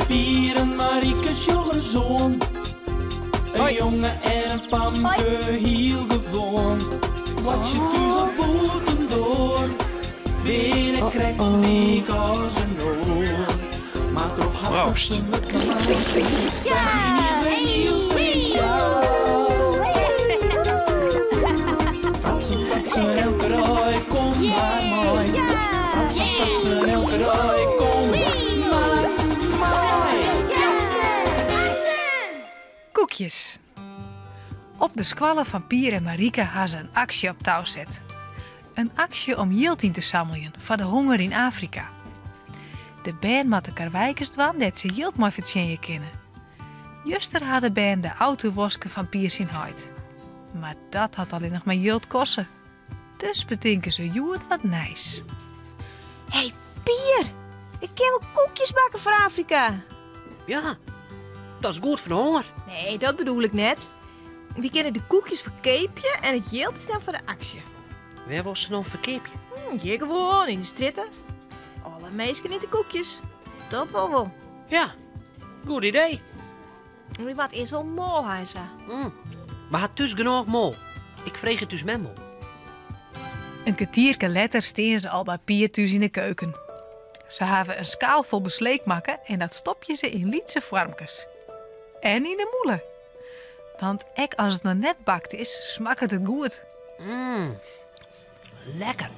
Pier en Marieke sjoch ris oan. In jonge en in famke, hiel gewoan. Boartsje thús of bûtendoar, binne krekt lyk as in oar. Mar troch har Proost. fratsen wurdt yniens wer hiel spesjaal. Fratsen, fratsen, elke dei, kom mar mei. Fratsen, fratsen, elke dei, kom mar mei. Koekjes. Op de skoalle fan Pier en Marieke ha se in aksje op tou set. In aksje om jild yn te sammeljen foar de honger yn Afrika. De bern moatte karweikes dwaan dêr't se jild mei fertsjinje kinne. Juster ha de bern de auto wosken fan Pier syn heit. Mar dat hat allinnich mar jild koste. Dus betinke se hjoed wat nijs. Hey Pier, ik kin wol koekjes bakke foar Afrika. Ja, dat is goed foar de honger. Nee, dat bedoel ik net. Wy kinne de koekjes ferkeapje en it jild is dan foar de aksje. Wêr wolst se dan ferkeapje? Hjir gewoan, yn de strjitte. Alle minsken ite koekjes. Dat wol wol. Ja, goed idee. Wy moatte earst wol moal ha sa. We ha thús genôch moal. Ik freegje thús mem wol. In kertierke letter stean se al by Pier thús yn de keuken. Se hawwe in skaal fol besleek makke en dat stopje se yn lytse foarmkes. En yn de mûle. Want ek as it noch net bakt is, smakket it goed. Lekker.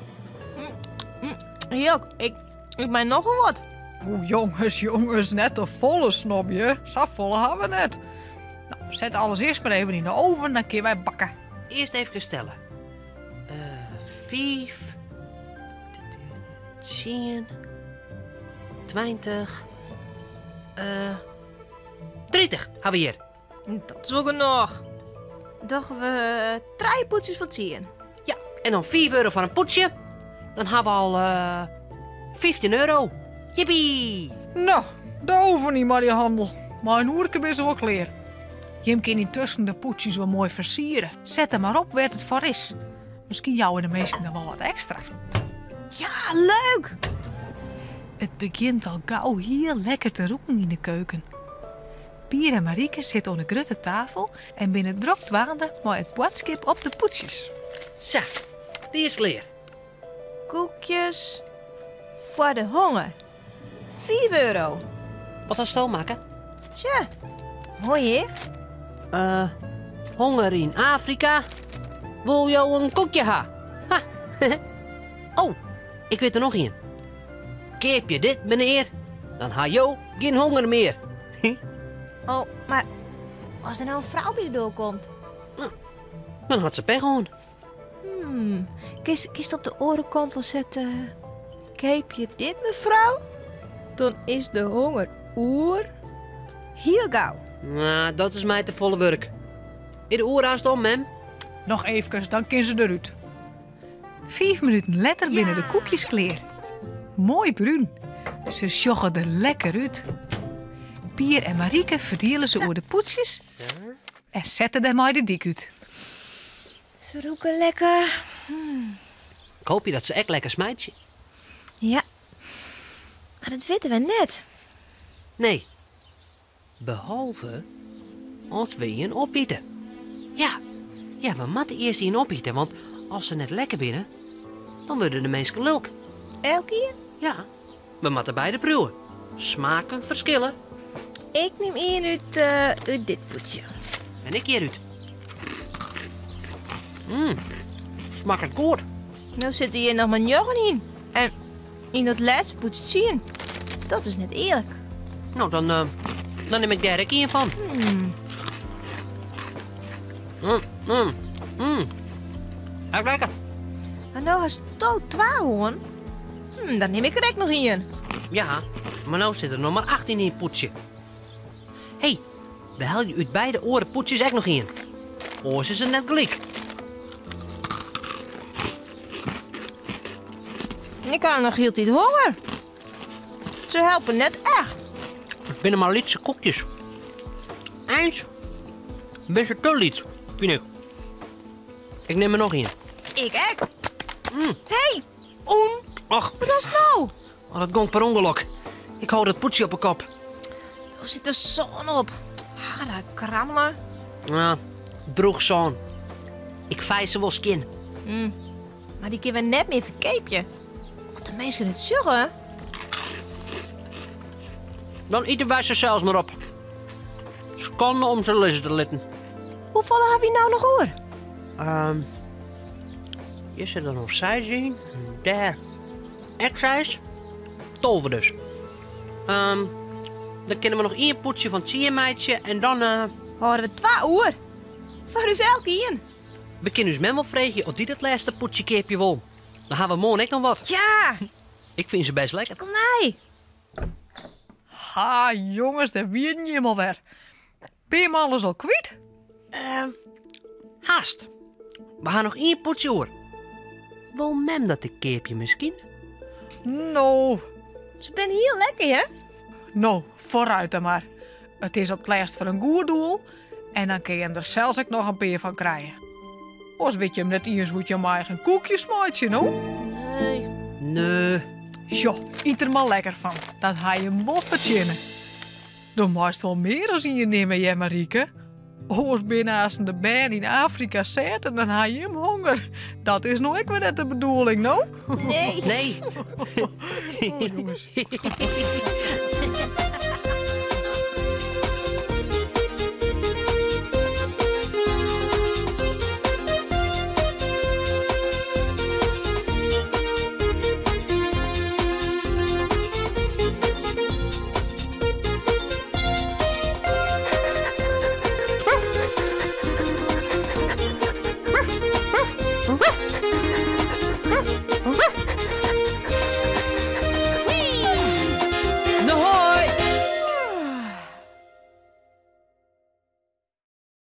Jok, ik mei nochal wat. Oeh, jonges, jonges, net te folle snobje. Safolle ha we net. No, set alles earst mar even yn de oven, dan kinne wy bakke. Earst even telle. 5, 10, 20, 30 ha we hjir. Dat is wol genôch. Dogge we trije pûdsjes fan tsien. Ja, en dan 5 euro foar in pûdsje. Dan ha we al 15 euro. Jippie! No, de oven yn mei dy hannel. Mei in oerke binne se wol klear. Jim kinne yntusken de pûdsjes wol moai fersiere. Set der mar op wêr't it foar is. Miskien jouwe de minsken dan wol wat ekstra. Ja, leuk! It begjint al gau hiel lekker te rûken yn de keuken. Pier en Marieke sitte oan de grutte tafel en binne drok dwaande mei it boadskip op de pûdsjes. Sa, dy is klear. Koekjes foar de honger. 5 euro. Wat hasto makke? Sja, moai hè? Honger yn Afrika. Wol jo in koekje ha? Ha. Oh, ik wit der noch ien. Keapje dit, menear, dan ha jo gjin honger mear. Oh, mar as der no in frou by de doar komt? No, dan hat se pech hân. Kinst op de oare kant wol sette, keapje dit, mefrou, dan is de honger oer hiel gau. Nou, dat is my te folle wurk. Is de oer hast om, mem? Noch eefkes, dan kin se derút. 5 minuten letter binne de koekjes klear. Moai brún. Se sjogge der lekker út. Pier en Marieke ferdiele se oer de pûdsjes en sette dêrmei de dyk út. Se rûke lekker. Ik hoopje dat se ek lekker smeitsje. Ja, mar dat witte we net. Nee, behalve as we ien opite. Ja, ja, we moatte earst ien opite, want as se net lekker binne, dan wurde de minsken lulk. Elkien? Ja, we moatte beide priuwe. Smaken ferskille. Ik nim ien út dit pûdsje. En ik hjirút. Smakket goed. No sitte hjir noch mar njoggen yn. En yn dat lêste pûdsje tsien. Dat is net earlik. No, dan nim ik dêr ek ien fan. Ek lekker. Mar no hast do twa hân. Dan nim ik der ek noch ien. Ja, mar no sit der noch mar 8 yn ien pûdsje. Hé, we helje út beide oare pûdsjes ek noch ien. Oars is it net gelyk. Ik ha noch hieltyd honger. Se helpe net echt. It binne mar lytse koekjes. Eins binne se te lyts, fyn ik. Ik nim der noch ien. Ik ek. Hé, Oen. Och. Wat dochst no? Oh, dat gong per ûngelok. Ik hâld it pûdsje op 'e kop. No sit der sân op. Ha, dat krammele. Ja, droech sân. Ik fij se wol skjin. Mar dy kinne we net mear ferkeapje. As de minsken it sjogge. Dan ite wy se sels mar op. Skande om se lizze te litten. Hoefolle ha wy no noch oer? Hjir sitte der noch seis yn. En dêr ek seis. 12 dus. Dan kinne we noch ien pûdsje fan tsien meitsje en dan Hâlde we twa oer. Foar ús elk ien. We kinne ús mem wol freegje oft dy dat lêste pûdsje keapje wol. Dan ha we moarn ek noch wat. Ja! Ik fyn se best lekker. Kom nei. Ha, jonges, dêr wienen jim alwer. Binne jim alles al kwyt? Hast. We ha noch ien pûdsje oer. Wol mem dat ek keapje miskien? No. Se binne hiel lekker, hè? No, foarút dan mar. It is op 't lêst foar in goed doel en dan kinne jim der sels ek noch in pear fan krije. Oars wit jim net iens hoe't jim eigen koekjes meitsje, no? Nee. Nee. Sjoch, yt der mar lekker fan. Dat ha jim wol fertsjinne. Do meist wol mear as ien nimme, hear Marieke. Oars binne aansten de bern yn Afrika sêd en dan ha jim honger. Dat is no ek wer net de bedoeling, no? Nee. Nee. Oh, jonges.